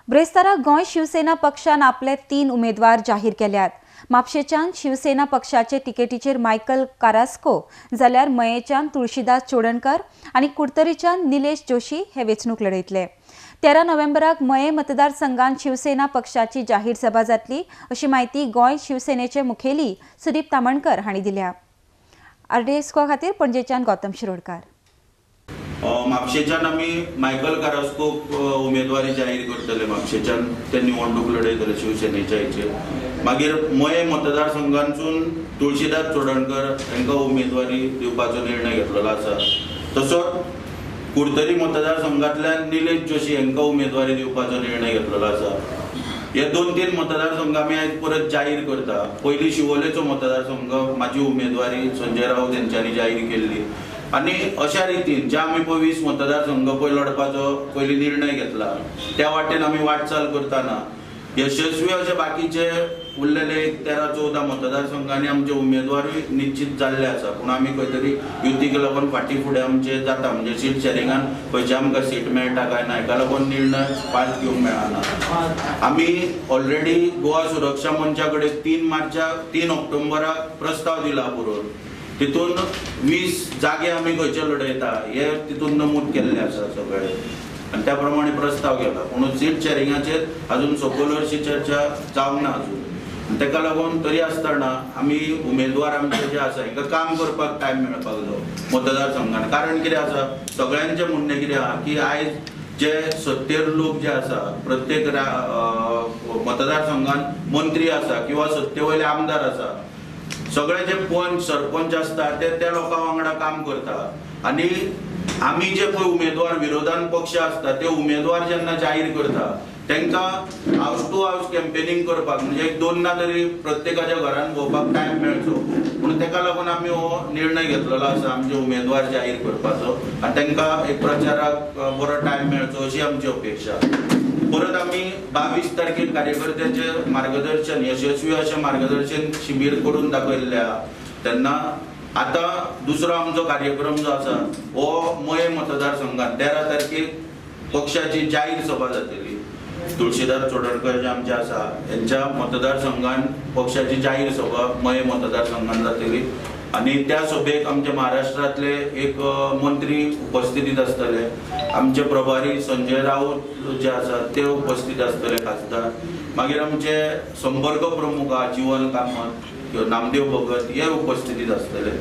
ब्रेस्तारा गोंय शिवसेना पक्षान आपले 3 उमेदवार जाहीर केल्यात। म्हापशेच्यान शिवसेना पक्षाचे तिकेटीचेर मायकल कारास्को, जाल्यार मयेच्यान तुळशीदास चोडणकर आनी कुडतरीच्यान निलेश जोशी हे वेंचणूक लढयतले। 13 नोव्हेंबराक मये मतदारसंघात शिवसेना पक्षाची जाहीर सभा जातली अशी माहिती गोंय शिवसेनेचे मुखेली सुदीप तामणकर हांणी दिल्या। आरडीएक्स खातीर पणजेच्यान गौतम शिरोडकर। म्हापशेच्यान आमी मायकल कारास्कोक उमेदवारी जाहीर करतले, म्हापशेच्यान ते निवडणूक लढयतले शिवसेनेच्या हेचेर। मागीर मये मतदारसंघांतसून तुळशीदास चोडणकर हांकां उमेदवारी दिवपाचो निर्णय घेतलेलो आसा। तसोच कुडतरी मतदारसंघांतल्यान निलेश जोशी हांकां उमेदवारी दिवपाचो निर्णय घेतलेलो आसा। हे 2-3 मतदारसंघ आमी आयज परत जाहीर करता। पयलीं शिवोलेचो मतदारसंघ म्हाजी उमेदवारी संजय राऊत हेंच्यांनी जाहीर केल्ली आनी अशा रितीन जे आमी पळय 20 मतदारसंघ पळय लढपाचो पयलीं निर्णय घेतला त्या वाटेन आमी वाटचाल करतना यशस्वी अशे बाकीचे उरलेले 13-14 मतदारसंघांनी आमचे उमेदवारूय निश्चित जाल्ले आसा। पूण आमी खंय तरी युतीक लागून फाटीं फुडें आमचे जाता, म्हणजे सीट शेरिंगान खंयचे आमकां सीट मेळटा काय ना हेका लागून निर्णय फास्ट घेवंक मेळना। आमी ऑलरेडी गोवा सुरक्षा मंचा कडेन 3 ऑक्टोबराक प्रस्ताव दिला बरोवन, तितून 20 जागे आमी खंयचे लढयता हे तितून नमूद केल्ले आसा सगळे आनी त्या प्रमाणे प्रस्ताव केला। पूण सीट शेरिंगाचेर अजून सखोल अशी चर्चा जावंक ना अजून, ताका लागून तरी आसतना आमी उमेदवार आमचे जे आसा हेंकां काम करपाक टायम मेळपाक जायो मतदारसंघान। कारण कितें आसा, सगळ्यांचें म्हणणें कितें आहा की आयज जे सत्तेर लोक जे आसा प्रत्येक मतदारसंघान मंत्री आसा किंवा सत्ते वयले आमदार आसा, सगळे जे पंच सरपंच आसता ते त्या लोकां वांगडा काम करता आनी आमी जे पळय उमेदवार विरोधान पक्ष आसता ते उमेदवार जेन्ना जाहीर करता तांकां हावस टू हावस कॅम्पेनिंग करपाक म्हणजे एक 2 तरी प्रत्येकाच्या घरान भोंवपाक टायम मेळचो म्हणून ताका लागून आमी हो निर्णय घेतलेलो आसा आमचे उमेदवार जाहीर करपाचो आनी तांकां एक प्रचाराक बरो टायम मेळचो अशी आमची अपेक्षा। परत आमी 22 तारखेर कार्यकर्त्यांचे मार्गदर्शन यशस्वी अशें मार्गदर्शन शिबीर करून दाखयल्लें आहा। तेन्ना आतां दुसरो आमचो कार्यक्रम जो आसा हो मये मतदारसंघात 13 तारखेक पक्षाची जाहीर सभा जातली। तुळशीदास चोडणकर जे आमचे आसा हेंच्या मतदारसंघान पक्षाची जाहीर सभा मये मतदारसंघान जातली आनी त्या सभेक आमच्या महाराष्ट्रांतले एक मंत्री उपस्थितीत आसतले, आमचे प्रभारी संजय राऊत जे आसा ते उपस्थित आसतले खासदार, मागीर आमचे संपर्क प्रमुख आहा जीवन कामत, नामदेव भगत हे उपस्थितीत आसतले।